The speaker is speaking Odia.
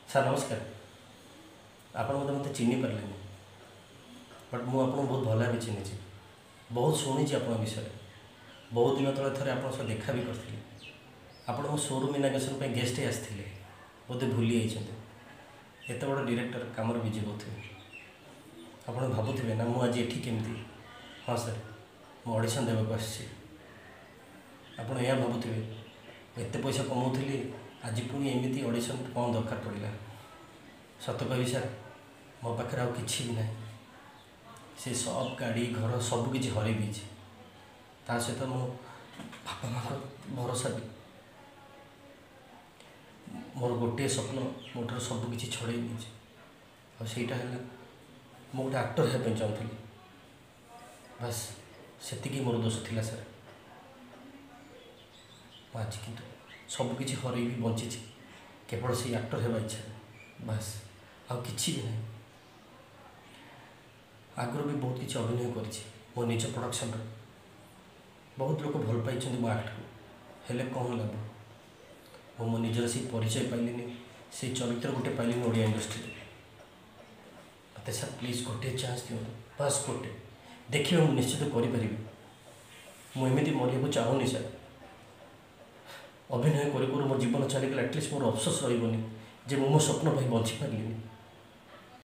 ସାର୍ ନମସ୍କାର। ଆପଣ ବୋଧେ ମୋତେ ଚିହ୍ନି ପାରିଲେନି, ବଟ୍ ମୁଁ ଆପଣଙ୍କୁ ବହୁତ ଭଲ ଭାବେ ଚିହ୍ନିଛି। ବହୁତ ଶୁଣିଛି ଆପଣଙ୍କ ବିଷୟରେ। ବହୁତ ଦିନ ତଳେ ଥରେ ଆପଣଙ୍କ ସହ ଦେଖା ବି କରିଥିଲି। ଆପଣ ମୋ ସୋରୁମ୍ ଇନାଗ୍ରେସନ୍ ପାଇଁ ଗେଷ୍ଟ ହେଇ ଆସିଥିଲେ, ବୋଧେ ଭୁଲି ଯାଇଛନ୍ତି। ଏତେ ବଡ଼ ଡିରେକ୍ଟର କାମରେ ବିଜି ରହୁଥିବେ। ଆପଣ ଭାବୁଥିବେ ନା ମୁଁ ଆଜି ଏଠି କେମିତି? ହଁ ସାର୍, ମୁଁ ଅଡ଼ିସନ୍ ଦେବାକୁ ଆସିଛି। ଆପଣ ଏହା ଭାବୁଥିବେ, ଏତେ ପଇସା କମାଉଥିଲି, ଆଜି ପୁଣି ଏମିତି ଅଡ଼ିସନ୍ କ'ଣ ଦରକାର ପଡ଼ିଲା? ସତ କହିବି ସାର୍, ମୋ ପାଖରେ ଆଉ କିଛି ବି ନାହିଁ। ସେ ସବ୍ ଗାଡ଼ି ଘର ସବୁ କିଛି ହରେଇ ଦେଇଛି। ତା ସହିତ ମୋ ବାପା ମାଆଙ୍କ ଭରସା ବି। ମୋର ଗୋଟିଏ ସ୍ୱପ୍ନ ମୋ ଠାରୁ ସବୁ କିଛି ଛଡ଼େଇ ନେଇଛି, ଆଉ ସେଇଟା ହେଲା ମୁଁ ଗୋଟେ ଆକ୍ଟର ହେବା ପାଇଁ ଚାହୁଁଥିଲି। ବାସ୍ ସେତିକି ମୋର ଦୋଷ ଥିଲା ସାର୍। ମୁଁ ଆଜି କିନ୍ତୁ ସବୁକିଛି ହରେଇ ବି ବଞ୍ଚିଛି କେବଳ ସେଇ ଆକ୍ଟର ହେବା ଇଚ୍ଛାରେ, ବାସ୍ ଆଉ କିଛି ବି ନାହିଁ। ଆଗରୁ ବି ବହୁତ କିଛି ଅଭିନୟ କରିଛି ମୋ ନିଜ ପ୍ରଡ଼କ୍ସନ୍ରେ। ବହୁତ ଲୋକ ଭଲ ପାଇଛନ୍ତି ମୋ ଆକ୍ଟକୁ, ହେଲେ କ'ଣ ଲାଭ? ମୁଁ ମୋ ନିଜର ସେଇ ପରିଚୟ ପାଇଲିନି, ସେଇ ଚରିତ୍ର ଗୋଟେ ପାଇଲିନି ଓଡ଼ିଆ ଇଣ୍ଡଷ୍ଟ୍ରିରେ। ମୋତେ ସାର୍ ପ୍ଲିଜ୍ ଗୋଟିଏ ଚାନ୍ସ ଦିଅନ୍ତୁ, ବାସ୍ ଗୋଟେ। ଦେଖିବେ ମୁଁ ନିଶ୍ଚିତ କରିପାରିବି। ମୁଁ ଏମିତି ମରିବାକୁ ଚାହୁଁନି ସାର୍। ଅଭିନୟ କରୁ କରୁ ମୋ ଜୀବନ ଚାଲିଗଲା, ଆଟଲିଷ୍ଟ ମୋର ଅଫସୋସ ରହିବନି ଯେ ମୁଁ ମୋ ସ୍ୱପ୍ନ ପାଇଁ ବଞ୍ଚିପାରିଲିନି।